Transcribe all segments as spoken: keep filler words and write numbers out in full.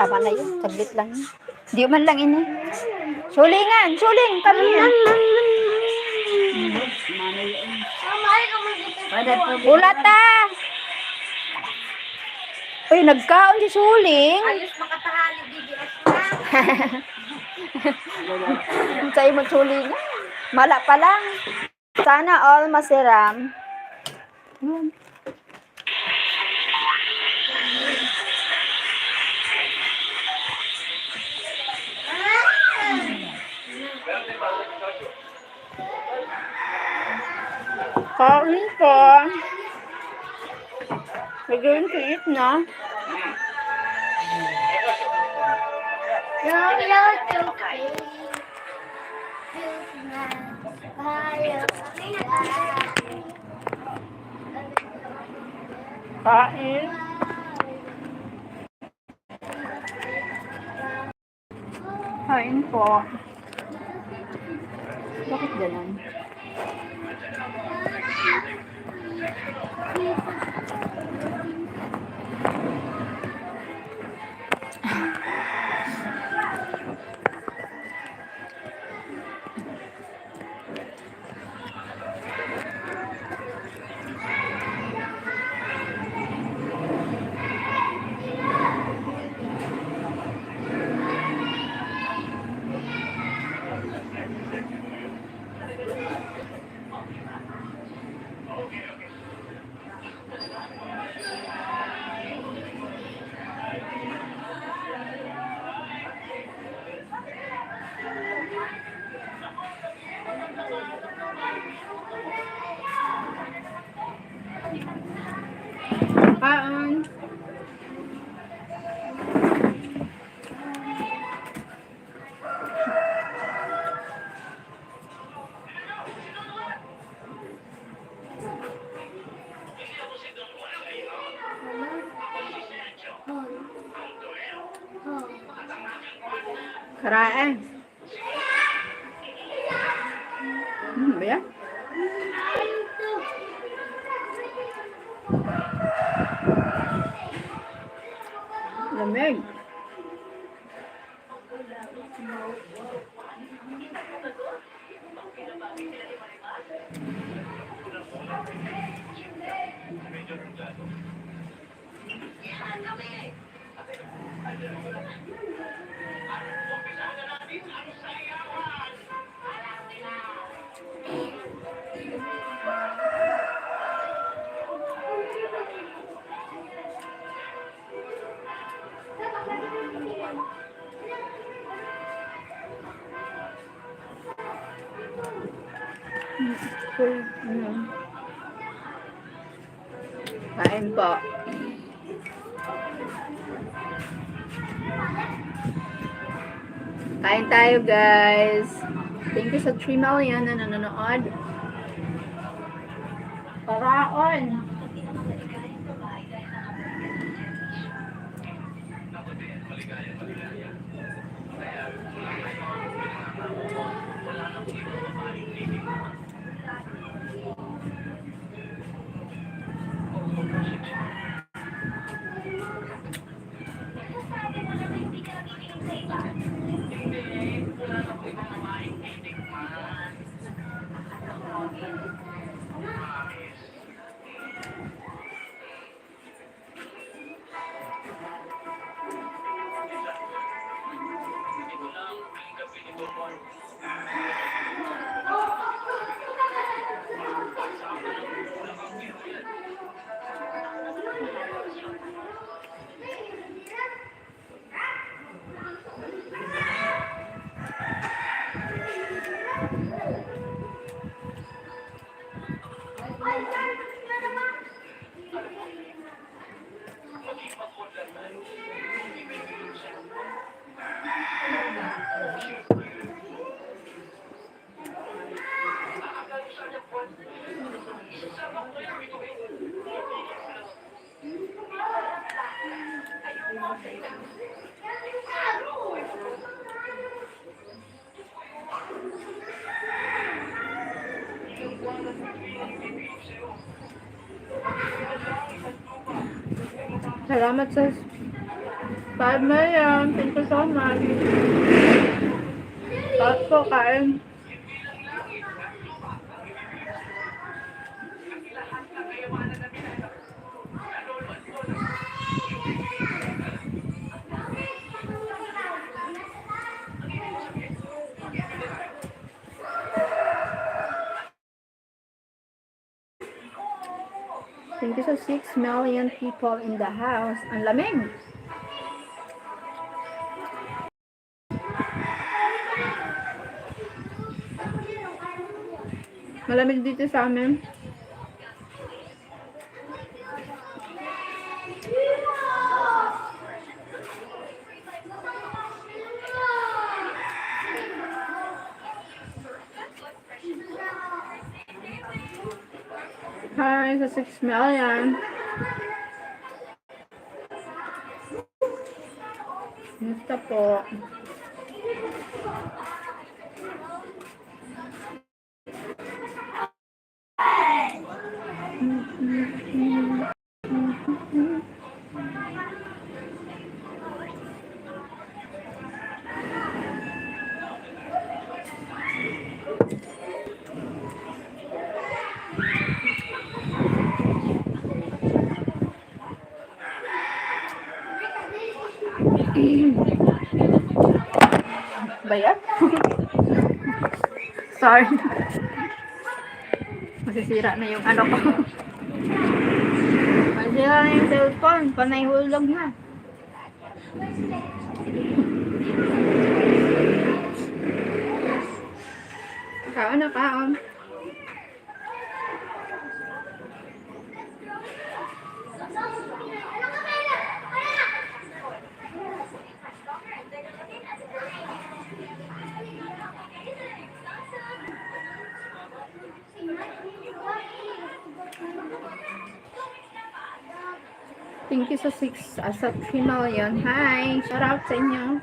Tama na yun. Saglit lang yun. Di man lang ini. Sulingan! Suling! Kami yan! Ulata! Uy, nagkaon si Suling. Ayos makatahali, D D S na. Sa'yo magsulingan. Mala pa lang. Sana all masiram. Yun. Kain po. We're going to eat na. Kain. Kain po. Bakit ganun? Kaon. Karae. Hmm, ba yan? Lamig. Kain po. Kain tayo, guys. Thank you sa three million na nanonood. Paraon. Salamat sa Five million. Thank you so much. Kain po, kain. Thank you sa six million people in the house. Ang lamig! Malamig dito sa amin. Hi, sa six million. Kumusta po? Ba yan? Sorry. Masisira na yung ano ko. Masisira na yung cellphone. Panay hulog na. Kaon na, kaon. Thank you sa six, ah, sa three million. Hi! Shout out sa inyo.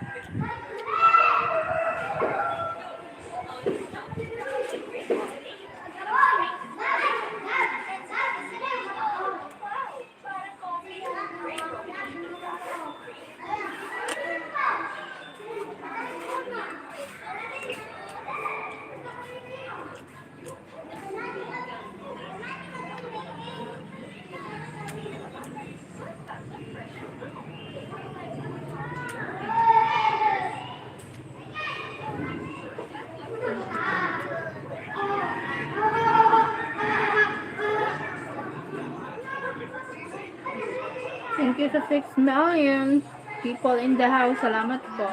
Thank you sa six million people in the house. Salamat po.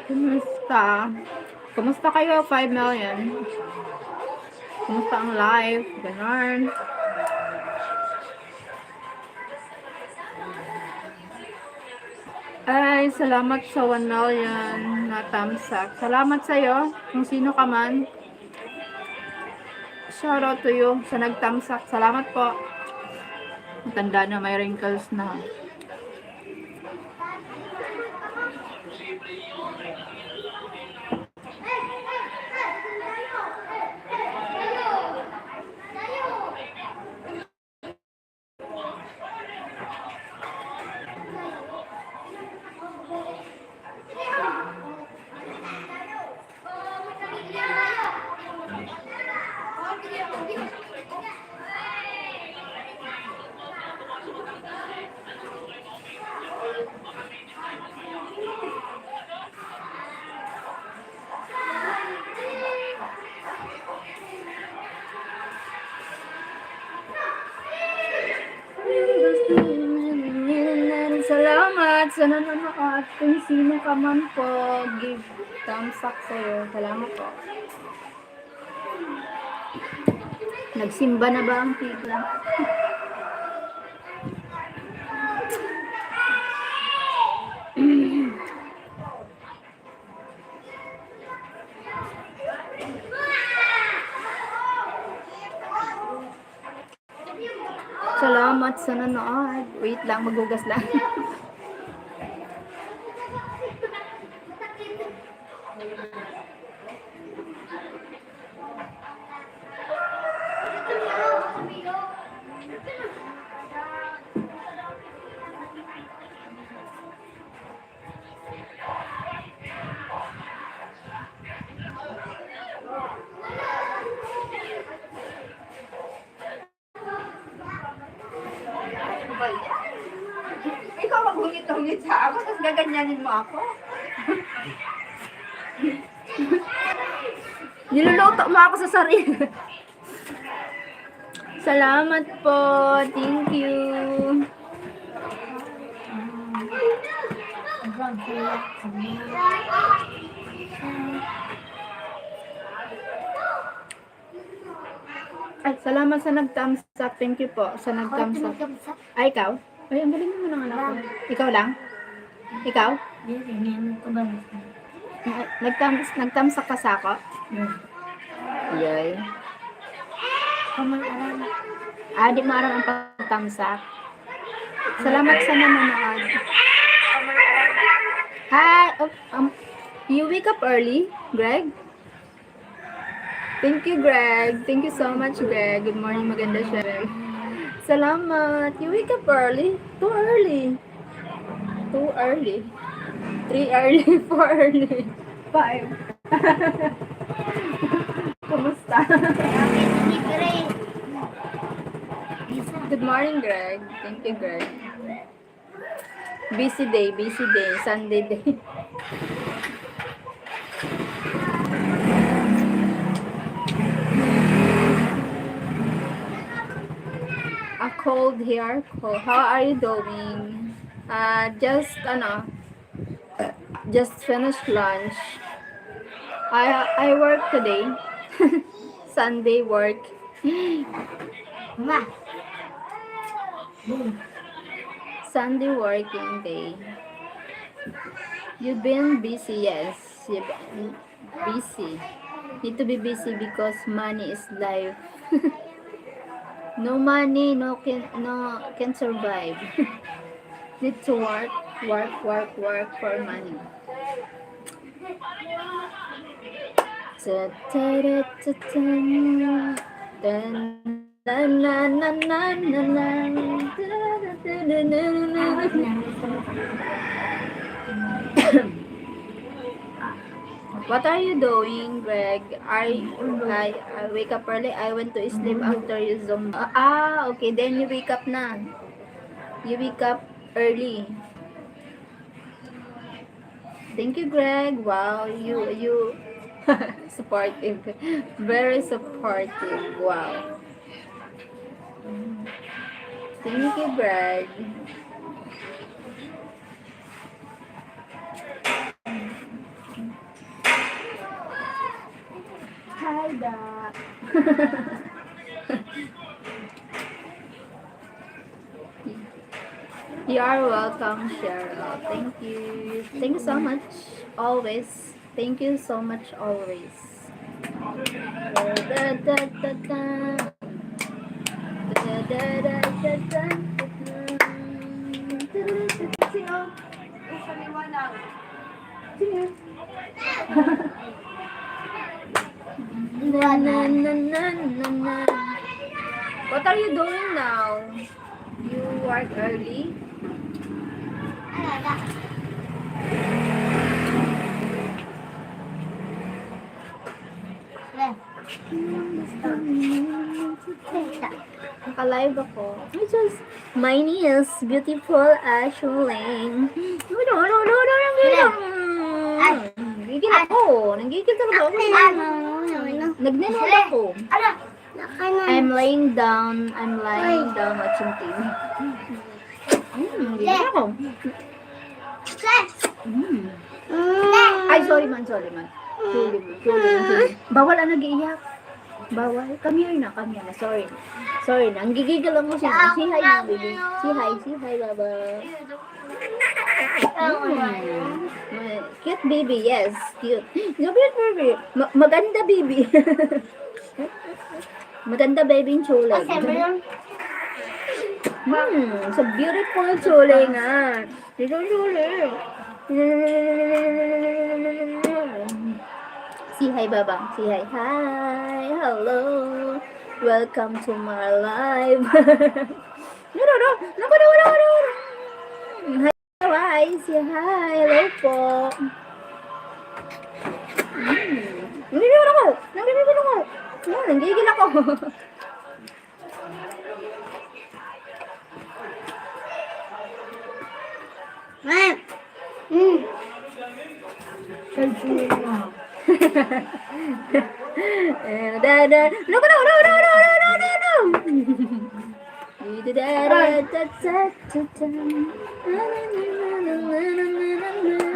Kumusta? Kumusta kayo? Five million. Kumusta ang life? Ganon. Ay, salamat sa one million na thumbs up. Salamat sa'yo, kung sino ka man. Shout out to you sa nag-thumbs up. Salamat po. Matanda na, may wrinkles na. Salamat sa nanonood. Kung sino ka man po, give thumbs up sa'yo. Salamat po. Nagsimba na ba ang tita? sa nanonood. Wait lang, maghugas lang. Ikaw maghungit-hungit sa ako, tapos gaganyanin mo ako. Niluluto mo ako sa sarili. Salamat po. Thank you. Ay, salamat sa nag-thumbs up. Thank you po sa nag-thumbs up. Ay, ikaw? Ay, ang galing naman ng anak ko. Ikaw lang? Ikaw? Nag-thumbs, nag-thumbs up ka sa ako? Yay. Ah, di mo aram ang pag-thumbs up. Salamat sa nanonood. Hi! Oh, um, you wake up early, Greg? Thank you, Greg. Thank you so much, Greg. Good morning, maganda siya. Salamat. You wake up early? Too early. Too early. Three early, four early. Five. Kumusta? Good morning, Greg. Thank you, Greg. Busy day, busy day, Sunday day. A cold here. Cold. How are you doing? Uh, just, ano, just finished lunch. I I work today. Sunday work. Sunday working day. You've been busy, yes. You've been busy. Need to be busy because money is life. No money, no can no can survive. Need to work, work, work, work for money. Ta, ta, ta, ta, ta. Tan, na, na, na, na, na, na. What are you doing, Greg? I, I, I wake up early. I went to sleep after you Zoom. Ah, okay. Then you wake up na. You wake up early. Thank you, Greg. Wow, you, you supportive. Very supportive. Wow. Thank you, Greg. Hi, Doc. You are welcome, Cheryl. Thank you. Thank you so much. Always. Thank you so much always. Da, da, da, da, da. Da, da, da, da, da, da. Sino? Ang paliwanag. Sino? Na, na, na, na, na, na. What are you doing now? You work early? Naka-live ako. Ay, Diyos. My niece, beautiful Ashley. No, no, no, no, no, no, no. Ay. Nanggigil ako. Nanggigil talaga ako. Ay, ano, ano, ano. Nagnanong ako. Ano? I'm laying down. I'm lying down watching T V. Mm, nanggigil ako. Mm. Ay, sorry man, sorry man. Sorry man, sorry man, sorry. Bawal ang nag-iiyak. Bawal. Come here na, come here na. Sorry na. Sorry na. Ang gigigil lang mo siya. Say hi na, baby. Say hi, say hi, Baba. Mm. Cute baby, yes. Cute. Cute baby. Ma- maganda baby. Maganda baby yung tsura. Kasi meron Hmm, so beautiful, Chule nga. Dito, Chule. Say hi, Babang. Say hi. Hi. Hello. Welcome to my live. No, no, no. No, no, no, no, no. Hi. Hi. Say hi. Hello po. Hmm. Nanggigigil ako. Nanggigigil ako. Hmm, nanggigigil ako. Ah. Mm. Eh, da, da. No, no, no, no, no, no, no, no, no. Da, da, da, da, da, da.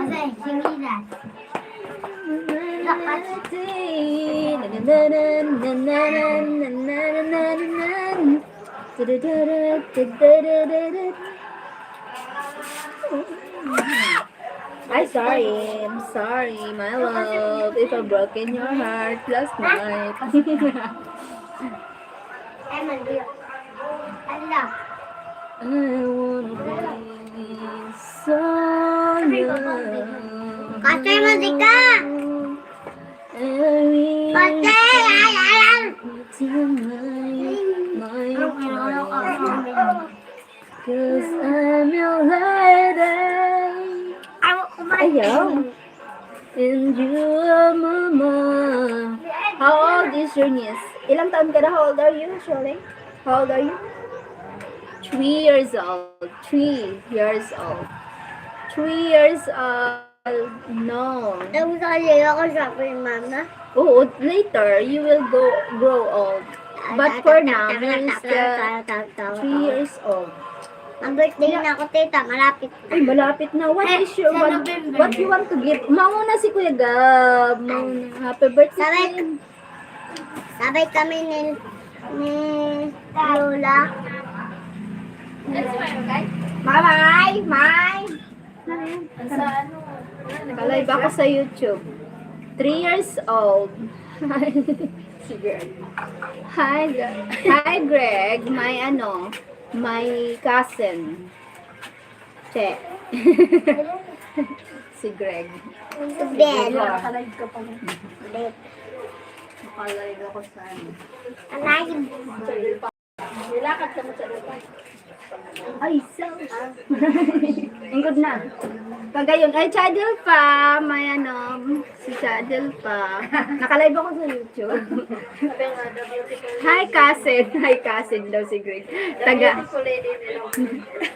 Kasi, sinilas. Ay, sorry. I'm sorry, my love. If I broken your heart last night. Ay, mali. Ala. I wanna be so young. Kasi mali ka. Every Pati, ay, ay, ay. Time, my, my heart. 'Cause I'm your lady. Ayaw. And you are mama. How old is your niece? Ilang taon ka na? How old are you, Shirley? How old are you? Three years old. Three years old. Three years old. No. Tapos, ayaw ako, sabi ni Mama. Oo, later, you will go, grow old. But for now, you're still three years old. Ang birthday na ako, tita, malapit na. Ay, malapit na. What Eh, is your, sa what, November. What you want to give? Mauna si Kuya Gab. Mauna. Happy birthday. Sabi, sabi kami ni, ni Lola. Bye-bye, bye. Naka-live ako sa YouTube. Three years old. Si Greg. Hi, Gre-, hi, Greg. My ano, my cousin. Che. Si Greg. Si Ben. Nakalive ka pa. Ben. Nakalive ako sa ano. Alive. Nilakad ka mo sa lupa. Ay, so. Ingkod na. Kagayon, ay, Chadel pa. May ano, si Chadel pa. Nakalive ako sa YouTube. Hi, cousin. Hi, cousin daw si Greg. Taga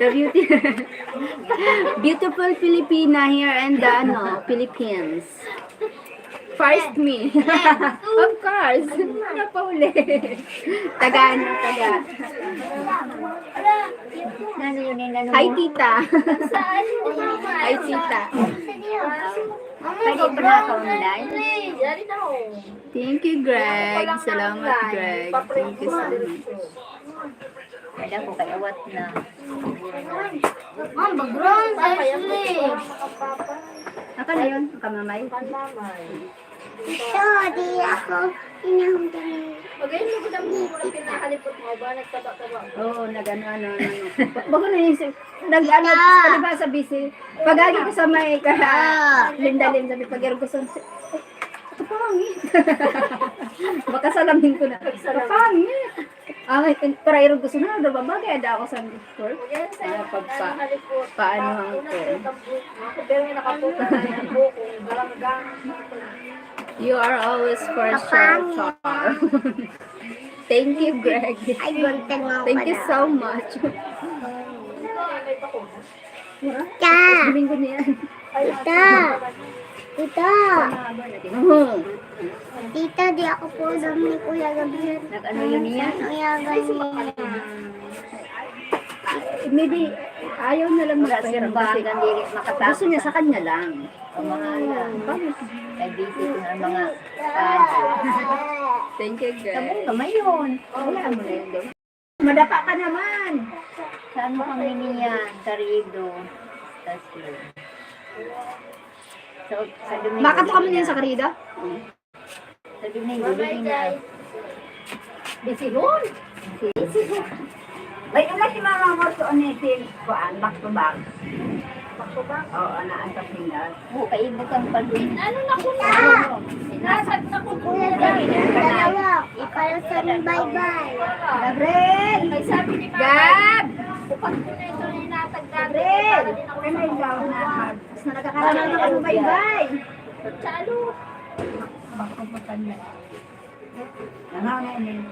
The beauty. Beautiful Filipina here and the, ano, Philippines. First me. Of course. Napauli. Taga, ano, taga. Ano yun, eh, ano? Hi, tita. Hi, tita. Pwede pa na ako online? Thank you, Greg. Salamat, Greg. Thank you so much. Wala ko, kay awat na. Ang bagrong, Ashley. Aka na yun, kamamay. Ito, di ako inahundan. Magayon mo ko sa mga pinahalipot mo ba? Nagtaba-taba. Oo, nag-ano, ano, ano. Bago na yung si-, nag-ano, Tita. Sa, di ba, sa busy? Pag-agi ko sa may, kaya, Ah. Linda Lim, sabi, pag-irog ko sa, "Ito pangit." Baka salamin ko na. Ito pangit. Ah, in-, para irog ko sa, "Ano, babagay, ada ako sa store." Ah, pagpa-, paano ang ko? You are always first shelter. Thank you, Greg. Ay, gunting mo Thank you pala. So much. Ta. Domingo na yan. Tita. Tita. Hmm. Tita, di ako po alam ni Kuya Gabriel. Nag-ano yun niya? Kuya Gabriel. Maybe, ayaw na lang Wala magpainom sila ba kasi hanggang dili makatapos gusto niya sa ang kanya lang. Pamahala. Bakit? Kay busy ko ng mga project. Thank you, Sabi guys. Ka, mayon. Wala mo na yun doon. Madapa ka naman. Saan mo kami niya? Karido. Tas yun. So, sa Domingo, Makato kami niya. Niyan sa Karido? Sa Domingo, Bye-bye, hindi na. Guys. Bisihon. Bisihon. Ay, wala si Mama mo, so, ano, si, kuan, back to back. Back to back? Oo, na, ang sa Pinas. Oo, kaiba kang pag- Ano na ko na? Nasad na ko po. Dalawa. Ikaw sa bye-bye. Gabriel! May sabi ni Mama. Gab! Upag ko na ito na inatag natin. Gabriel! Ano daw na? Mas na nagkakaroon na kami bye-bye. Chalo. Bako pa kanya. Ano na yun?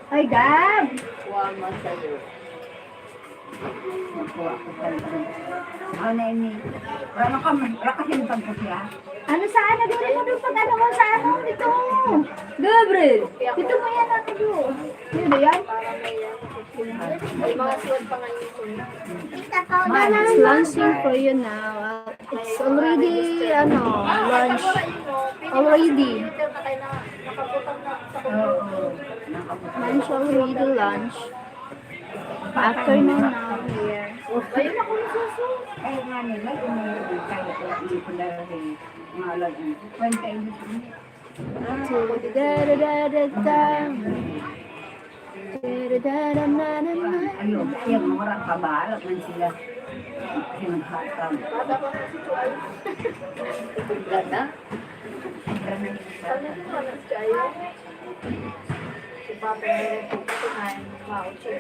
Ay, Gab! Kuha mo sa'yo. Ako na ini. Wala ka, wala ka siya pagkasya. Ano sa ano, dito mo doon pag ano mo sa ano, dito. Gabriel, dito mo yan, ano doon. Ano ba yan? It's launching for you now. It's already, ano, launch. Already. Launch already, launch. Afternoon now here. Ay, nga nila, kung may kaya ko, hindi ko na rin, mga alam, kwenta yung gusto niya. Ayun, kaya mga orang pabalat man sila. Pinaghatang. Ganda.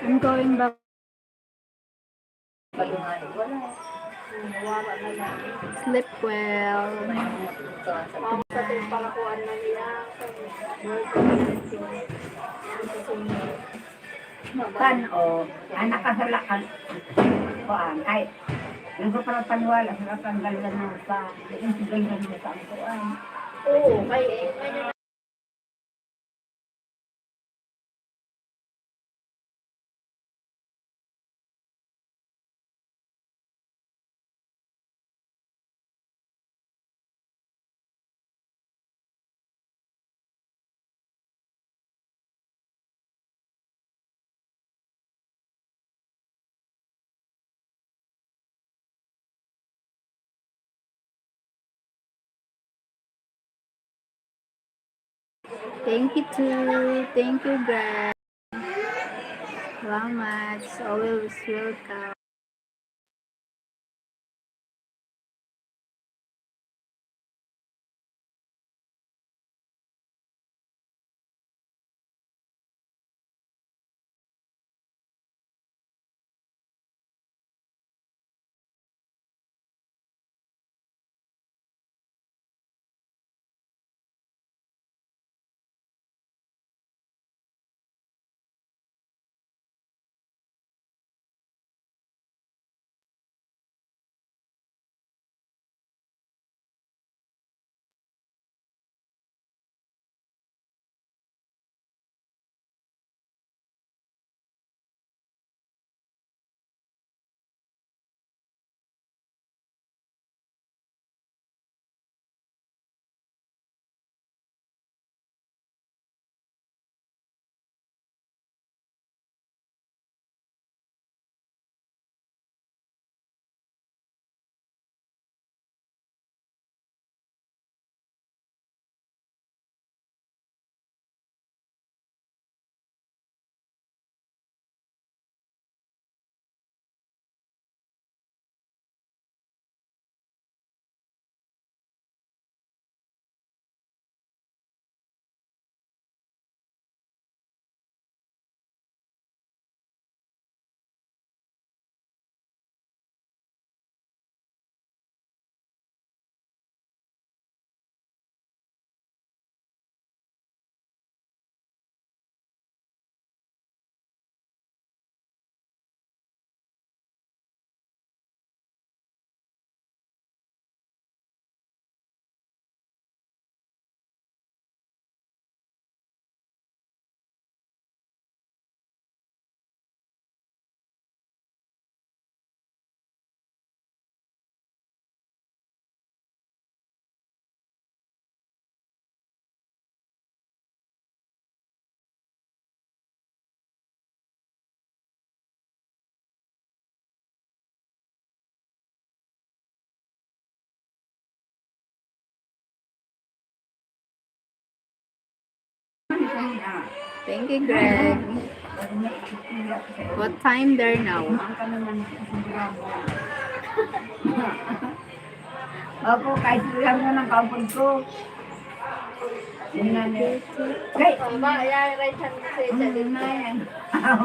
I'm going back. Sleep well. Kan, o, anak ka sa lakas. Kuan, ay, yung ko pala paniwala, sa katanggal na ng sa, yung sigay na ng sa, kuan. Oo, kay, eh, kaya Thank you too. Thank you, guys. Salamat. Always welcome. Thank you, Greg. What time there now? Opo, kahit lang mo ng kaupod ko. Yun na, ne. Kay, Ba, yan, right hand ko sa isa din. Yun na yan. Ako,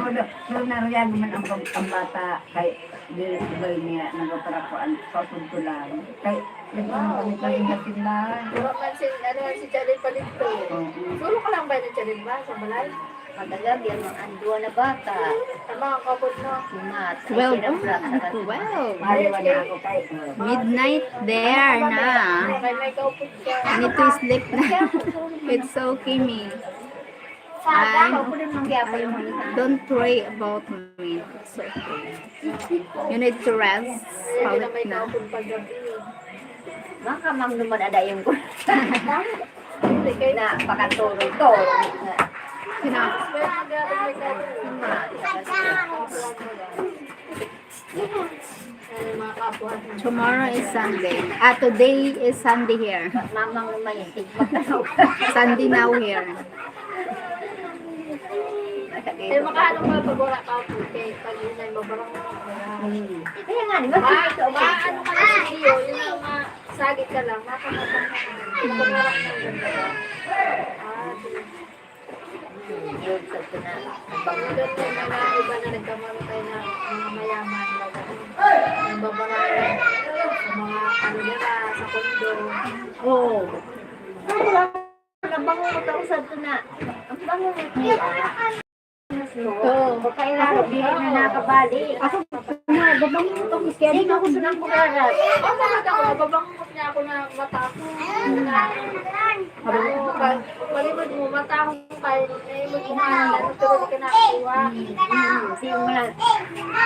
doon na riyan naman ang, ang bata. Kay, di, di ba niya, nagpaparakuan, kaupod ko lang. Kay, nagpaparakuan ko yung sa tindahan. Wala man si, ano, si Charlie Palito. Oo. Solo ka lang ba yung Charlie ba sa balay? Madala, biya mga andua na bata. Ang mga kapot mo. Si Mat, ay Twelve. Sinabrak, saka si Twelve. Maliwan na ako kay, uh, Midnight there na. Kay may kaupod ka. I need to sleep na. It's okay, me. Ay, don't worry about me. It's okay. You need to rest. Pawit na. Makamang naman ada yung na pakatulog-tulog. Sino? Tomorrow is Sunday. Ah, today is Sunday here. Mamang naman yung tigmak na. Sunday now here. Eh, makaano ka pag wala ka po? Kay pag yun ay mabarang. Hmm. Kaya nga, di ba? Ma, ma, ano ka na sa iyo? Yun ang ma, sagit ka lang. Makamatang ka na. Ito nga lang ng ganda. Ah, sige. Yun, sa ito na. Ang Ang ganda na nga, iba na nagkamamatay na mga mayaman. Ang babae, sa mga ano nila, sa kondo. Oo. Nabangungot ako sa ito na. Ang bangungot niya. Oo. Baka ilalo, di na nakabali. Ako, nabangungot ako, kaya di na ako sunang pag-aral. Ako, nabangungot niya ako na mata ko. Na, ano, pag, palimod mo, mata ko, kaya, eh, mo kumain, ano, pero di ka nakakuha. Hindi mo na.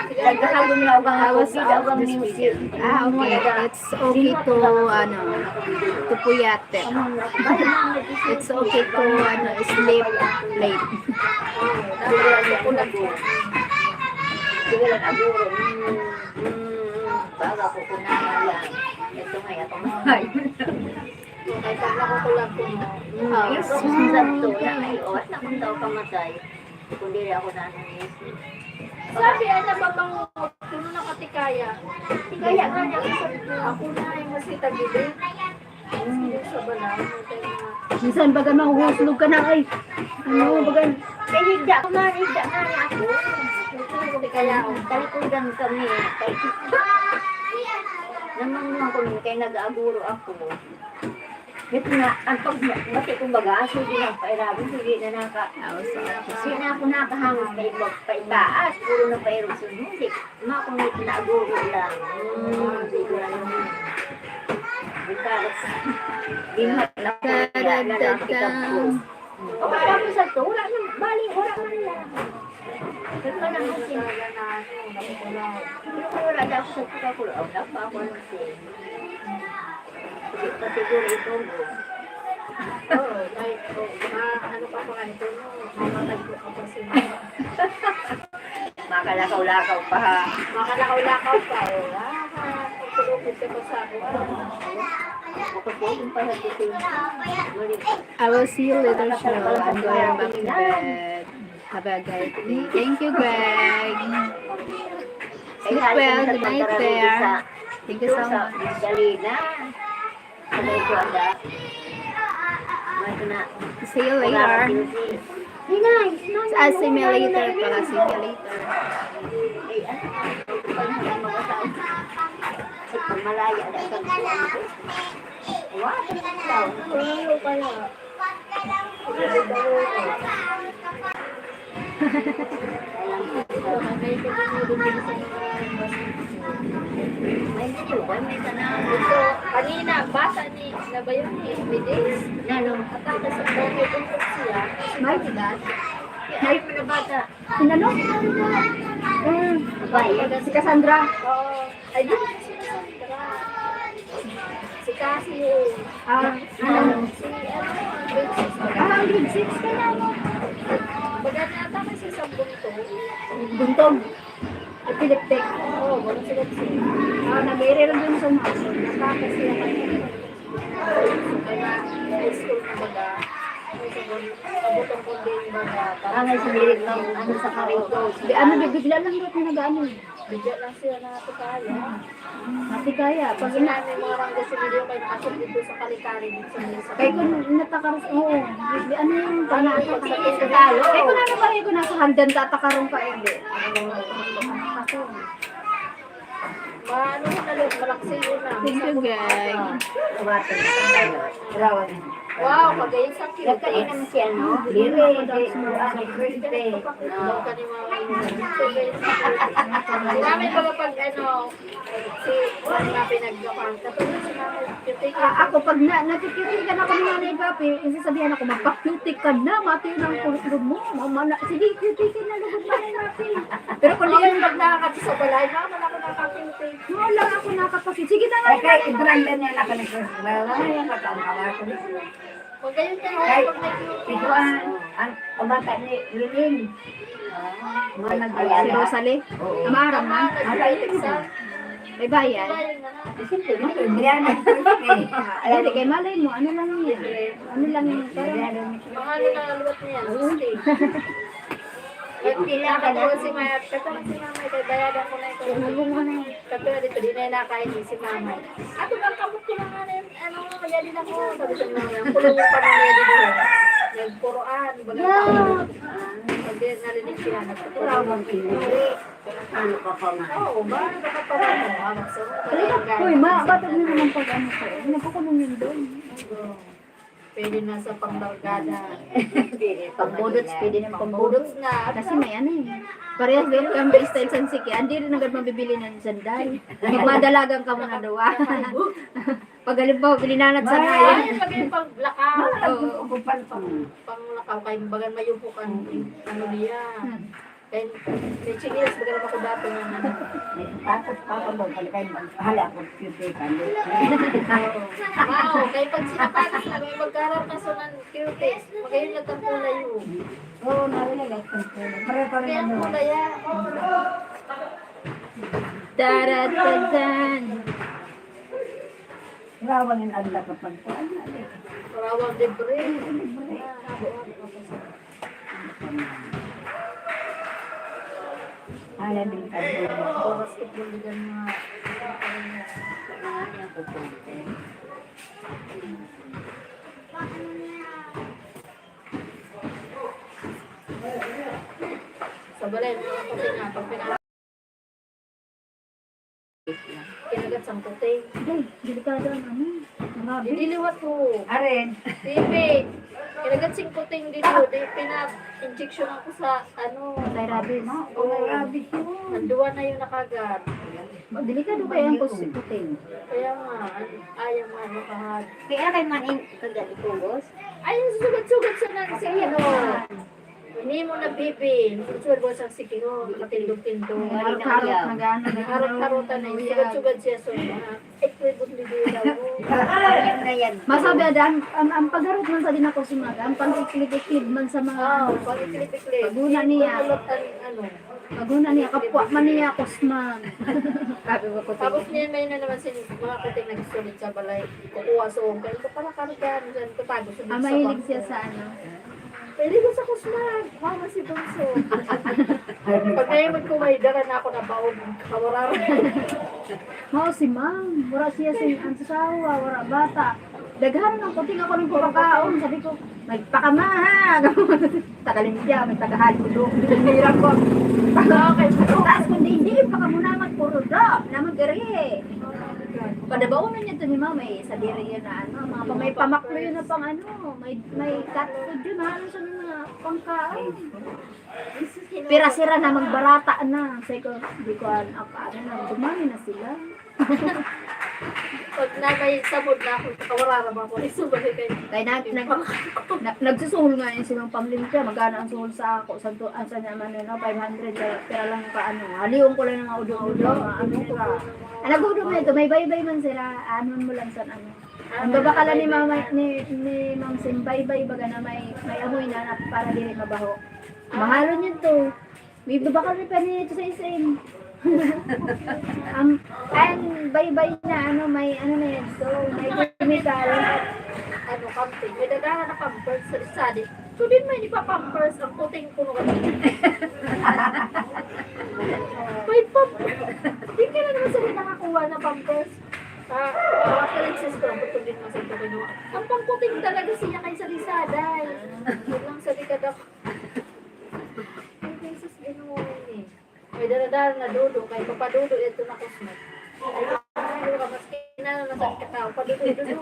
Nagkakagong na ubang ako, ubang music. Ah, okay. It's okay to, ano, to puyat. It's okay to, ano, sleep late. Sige lang, aguro. Mm, mm, mm. Baga ko kunayan lang. Ito nga, ako mahay. Okay, pag nakukulang ko, no? Mm. Yes. Sa to, na, ay, oh, at nakong daw kamatay. Kung dili ako na, ano, yes. Sabi, ay, nababangot. Puno na katikaya. Tikaya nga niya, ako sa ako na, ay, mas kitagili. Minsan baga mahuhuslog ka na, ay. Ano, baga. Kay higda ko man, higda nga na ako. Kaya, oh, talikudan kami. Kay, namang mga kunin, kay nag-aaguro ako. Ito nga, ang pag, bati kong baga, sige lang, pairabin, sige na naka. Kasi na ako nakahangos pa ibag, pa itaas, puro na pairog sunod. Makunit na aguro lang. Hmm, siguro lang. Ikaw, ginhat na ko, wala na lang, tikab ko. O, pagkapos sa to, wala na, bali, wala man lang. Pero pa naman, sin-, pero wala na ako sa pagkakulo, wala pa ako ng sin-, Kasi pa siguro ito, oh. Oo, may, oh, ma-, ano pa pa nga ito, no? Mamatay ko pa pa sila. Makalakaw-lakaw pa, ha? Makalakaw-lakaw pa, oh. Ah, ha. Pagkulupit ka pa sa ako, ah. Ako po, yung pala dito, mali. I will see you later, Shiro. I'm going back to bed. Have a great day. Thank you, Greg. Sleep well. Good night there. Thank you so much. Dali na. Sabay ko, ada. Ano na? See you later. Hinay, hinay, Ah, see me hinay, later hinay, pala. Hinay. See me later. Ay, ano? Pag hindi mag-asawa. Ay, pag malaya na sa Wow, ano pala? May ito, may tanaw. Ito, kanina, basa ni, na ba yun, ni Milis? Nano? Atake sa, may buntot siya. May edad? May mga bata. Inano? Mm. Babae? Si Cassandra. Oo. Ay, di ba si Cassandra? Si Cassie yun. Ah, ano? Si, ano, grade six. Ah, grade six ka na, no? Baga na ata kasi sa buntong. Buntong? Epileptic. Oo, wala sila kasi. Ah, nag-aaral dun sa mga. Nagkakasila kami. Kaya, high school na baga. Abot ang kundi yung mga Ang ay sinirit ng ano sa karito. Di ano, bibigla lang daw na nag-ano. Bigla lang siya na ito kaya. Mati kaya. Pag Kasi ina, namin mga barangay sumili yung may pasok dito sa Kalikari, dito sa may sa kaya kung natakaros, oo. Di ano yung Ano panata. yung pagsabi sa Talo. Kaya kung ano ba yung nasa hagdan tatakarong ka, hindi. Ako. Maano na lang, malaksi yun na. Thank you, guys. Tumating sa tayo. Rawan. Wow, magayon sa cute. Nagkain naman siya, no? Dire, dire, ah, birthday. Daw ka ni Mama. Ang dami pala pag ano, si Mama pinagkakan. Tapos si Mama, cute Ah, ako, pag na, nakikita ka na kami nanay Papi, yung sasabihan ako, magpa-cutie ka na, mati yun ang kulog mo. Mama na, sige, cutie ka na, lugod na yung Papi. Pero kung Kung hindi, yung pag nakakati sa balay, baka man ako nakakiti. wala ako nakapag-, sige na nga, Ay, kay Ibranda niya na kami sa wala yan, nagkakawa ko. Magayon ka Ay, na pag may cute. Ito ang, ang pabata ni Lilin. Mga si nagbayad. Rosalie, Oo. amaram na, Ang kain mo. may bayan. Siyempre, no? Libre yan. Eh, Ay, hindi, kay malay mo, ano lang yan. Ano lang yung, parang, libre yan. Mahal na ang luwat niya. Gusti. Nagpila ka doon si Maya. Katulad si Mama, kay bayadan ko na ito. Katulad dito, di na yung nakain si Mama. Ato bang kamot ko lang nga na yun? Ano, kaya din ako. Sabi sa Mama, ang kulong yung pamilya dito. Nagpuroan, baga tao. Pag di narinig sila, nagpuroan. Ano ka pa nga? Oo, ba? Ano ka pa nga? Ano, so, Uy, ma, ba't mo naman pag ano ko? Nagkukulong yun doon. Pwede na sa panglargada. Pwede pa Pangbudots, man yan. pwede ng pangbudots. Pangbudots na. Kasi may ano eh. Parehas din kami may style sa siki. Hindi rin agad mabibili ng sandal. Magmadalagan ka muna duwa. Pag halimbawa, bilinanat sa Ay, nayan. Ay, lagay pang blackout. Mahal ang uban pang Pang lakaw, kay bagan mayupo kan ano niya. Kay may chinelas, bagan ako dati ng ano. Tapos pa ako doon, pag kayo maghala ako, pipitan. Wow, kay pag sinapatas na, may magkaroon ka sa ng cute. Magayon lang ang kulay mo. Oo, narinig ako. Pareho pa rin Kaya ang ano. kulay yan. Daradadan. Rawan yung ang dapat magkuhan na. Karawang libre. Alam yung kanya. Oras ko po ligan na. Sa balay, mga kasi nga, pag pina- Kinagat sang puting. Ay, delikado ang ano. Grabe. Didiliwat ko. Aren, Baby, kinagat sing puting dito. Di, pinag-injection ako sa, ano, May rabies. ma, o may rabies yun. Nanduwa na yung nakagat. Delikado kaya ang puting. Kaya nga, an- ayaw nga makahag. Kaya kay man in, kagali ko, boss. Ay, yung sugat-sugat sa nang sa ano. Hindi mo na, baby. Sugat mo sa sikiro, nakatindog-tindog. Harot-harot, nag-ano, Harot-harotan na yung sugat-sugat siya. So, mga equipment ni Dila. Ayan na yan. Masabi ada, ang, ang, ang pagharot man sa din ako sumaga, ang pag-iklib-iklib man sa mga Ah, pag-iklip-iklip. Paguna niya. Yung ano. Paguna niya, kapwa man niya, kusman. Sabi ko, Tapos niya may na naman sin mga puting nagsulit sa balay. Kukuha sa ungkay. Ito pala karga. Minsan tatago sa Ah, mahilig siya sa ano. Pwede ko sa kusman. Mama si Bunso. Pag ngayon ko may dara na ako na baon. Kawarara. Mao si ma'am. Wala siya sa ang asawa, wala bata. Daghan ng puting ako ng pagkaon. Sabi ko, may pakamaha. Tagalimpya, may tagahali ko doon. Pinira ko. Taas kundi hindi, pakamunamat puro do. Naman gari. Padabaon na niya to ni mama eh. Sa diri yun na ano. Mga pa, may pamaklo yun na pang ano. May, may cat food yun. Halos sa mga pangkaon. Pira sira na magbarata na. Sabi ko, di ko an-, ako, ano na, dumami na sila. Pag na may sabod na ako, kawarara ba ako? Isubali kayo. Kaya nag, nag, na, nagsusuhol nga yun silang pamilya. Magkano ang suhol sa ako? Sa, to, ang sa naman yun, no? Five hundred. Kaya, kaya lang pa ano. Halion ko lang ng mga udo-udo. Mga ano ko. Ah, nag-udo na ito. May baybay man sila. Ano mo lang sa ano. Ang babakalan ni mama, ni, ni Ma'am Sim, baybay baga na may, may amoy na, na para dili mabaho. Mahalon yun to. May babakal ni pa nito sa isim. Ang, ang baybay na ano, may ano na yun. So, may chemical. Ano Pampers. May dadara na Pampers sa sadi. So, din may nipa-Pampers ang puting puno ka. May Pampers. Di ka na naman sa nakakuha na Pampers. Ah, mga princess ko, ang putong din masagda ko, no? Ang pangkuting talaga siya kay sa Lazada, eh. Yun lang sa likod ako. Ay, Jesus, Ginoo, eh. May dala-dala na dudu, kay papadudu ito na kusmot. Ay, papadudu ka, maski na, nasakit ka, padudu-dudu.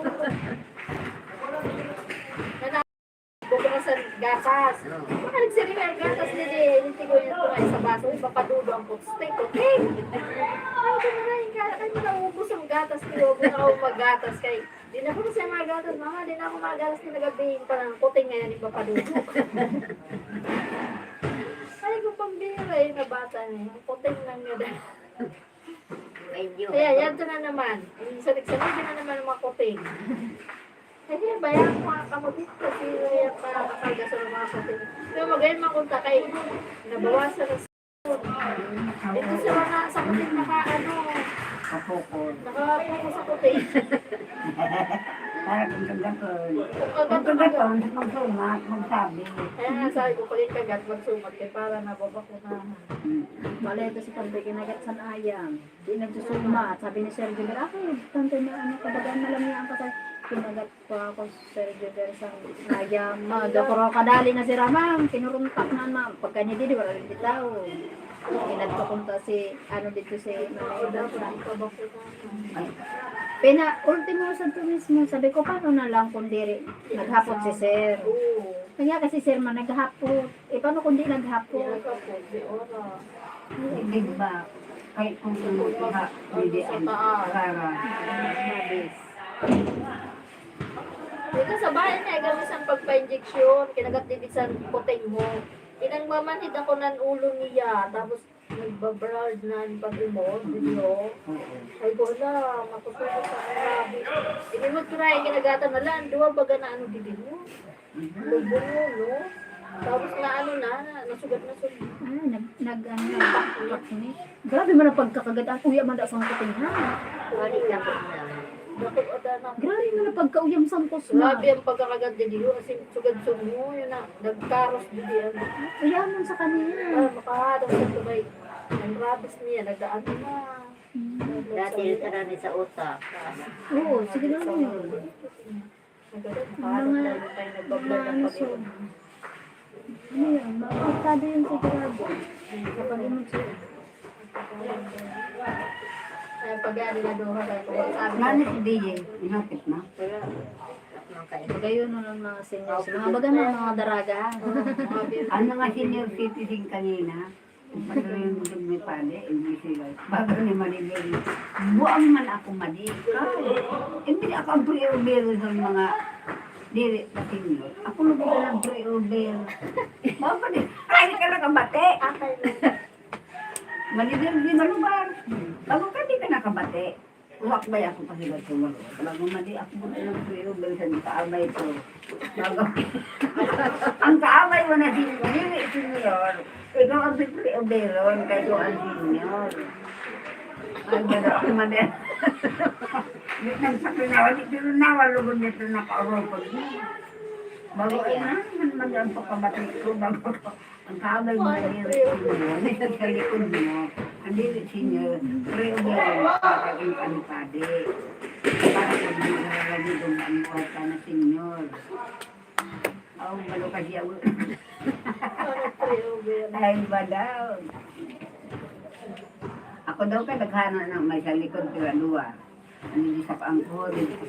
Bubukasan gatas. Baka nagsirihan gatas ni di, hindi ko yun ito sa baso, papadudu ang kutste, kuting. Ay, ito na nga, yung kaya, ay, naubos ang gatas, di ba? Huwag na ako maggatas, kay, di na ko siya magatas, mama, di na ako magatas na nagabihin pa ng kuting ngayon, yung papadudu. Ay, kung pambira, yung nabata niya, yung kuting lang niya dahil. Ay, Diyos. Kaya, yan to na naman. Yung sa nagsabi na naman ng mga kuting. Kaya, bayaan ko nga kamo dito kasi kaya pa kakalda sa mga kuting. Pero magayon makunta kay nabawasan na sa ito sila na sa kuting naka, ano, Kapukol. Nakapuko sa kuting. Parang ang kagaton. Ang kagaton, magsumat, magsabi. Kaya nga sabi ko, pag ikagat, magsumat kayo para nababakunahan. Hmm. Wala ito si Tante, kinagat sa ayam. Di nagsusumat. Sabi ni Sir Gilbert, "Ako, Tante, na ano, kabagaan na lang niya ang kasal." Kinagat pa ako, Sir Gilbert, sa ayam. Ma, da, pero kadali na si Ramang, pinuruntak na, ma'am. Pagka niya di, di, wala rin bitaw. Kinadto kong ta si, ano, dito si Ma'am Eda sa Pina, ultimo sa to mismo, sabi ko, "Paano na lang kung diri naghapot si Sir?" Oo. Kaya kasi, Sir, man, naghapot. Eh, paano kung di naghapot? Di naghapot, di ora. Di ba? Kahit kung sino ka, hindi ang kara. Habis. Dito sa bahay na, gamisan pagpa-injection, kinagat din sa puting mo. Pinangmamanhid ako ng ulo niya, tapos nagbablood na yung pag-imod, video. Oo. Ay, ko, hala, matutulog sa mga rabi. Inimod ko na, yung kinagatan na lang, duwa baga na ano, video. Lubong yun, no? Tapos na ano na, na, nasugat na sugat. Ah, nag, nag, ano, nag-back ni. Grabe man ang pagkakagat. Ang uya man daw sa kuting, ha? Balik lang po na. Bakit ada na Grabe man ang pagkauyam sa kusma. Grabe ang pagkakagat din yun. Kasi sugad-sugad mo, yun na. Nagkaros din yan. Uya man sa kanya. Ah, makaharap sa tubay. Ang rabis niya, nag-ano na. Hmm. Dati yung karami sa utak. Oo, sige lang yun. Ang mga, mga ano, so, ano yun, mga apektado yun sigurado. Kapag imod siya. Ay, pag yan, naduha ka, kung sabi Nani ko, si D J? Inapit na? Pagayon nun ang mga seniors. Mga baga na, mga daraga. Oo, mga beauty. Ang mga senior citizen kanina, Pag-inom mo ni Padi, hindi sila. Bago ni Maribel, buang man ako, Madi. Ikaw, hindi ako ang pre-order sa mga dili pa senior. Ako na ba ang pre-order? Bago ni, ay, ka nakabati. Maribel, di malubar. Bago ka, di ka nakabati. Uwak ba ako pa sila tumaro? Bago madi ako mo ng pre-order sa kaabay ko. Bago, ang kaabay mo na si, dili, senior. Ikaw ang pre-orderon, kay ko ang senior. Ay, wala ako madi. Di nang sa pinawa, di pinunawa, lugod nito nakaurupod mo. Bago, ay, man, man, man, ang pagkabati ko, bago ko. Ang kaabay mo, Ay, diri, pre-order. Senior. Nasa sa likod mo. Ang dili, senior. Pre-order mo, para yung panipadi. Para sa mga nalalaman ang buhay ka na senior. Oh, malo ka siya. Ano, pre-order? Ay, ba daw? Ako daw ka naghana na may sa likod, kaya duwa. Ano, di sa paangkod, di sa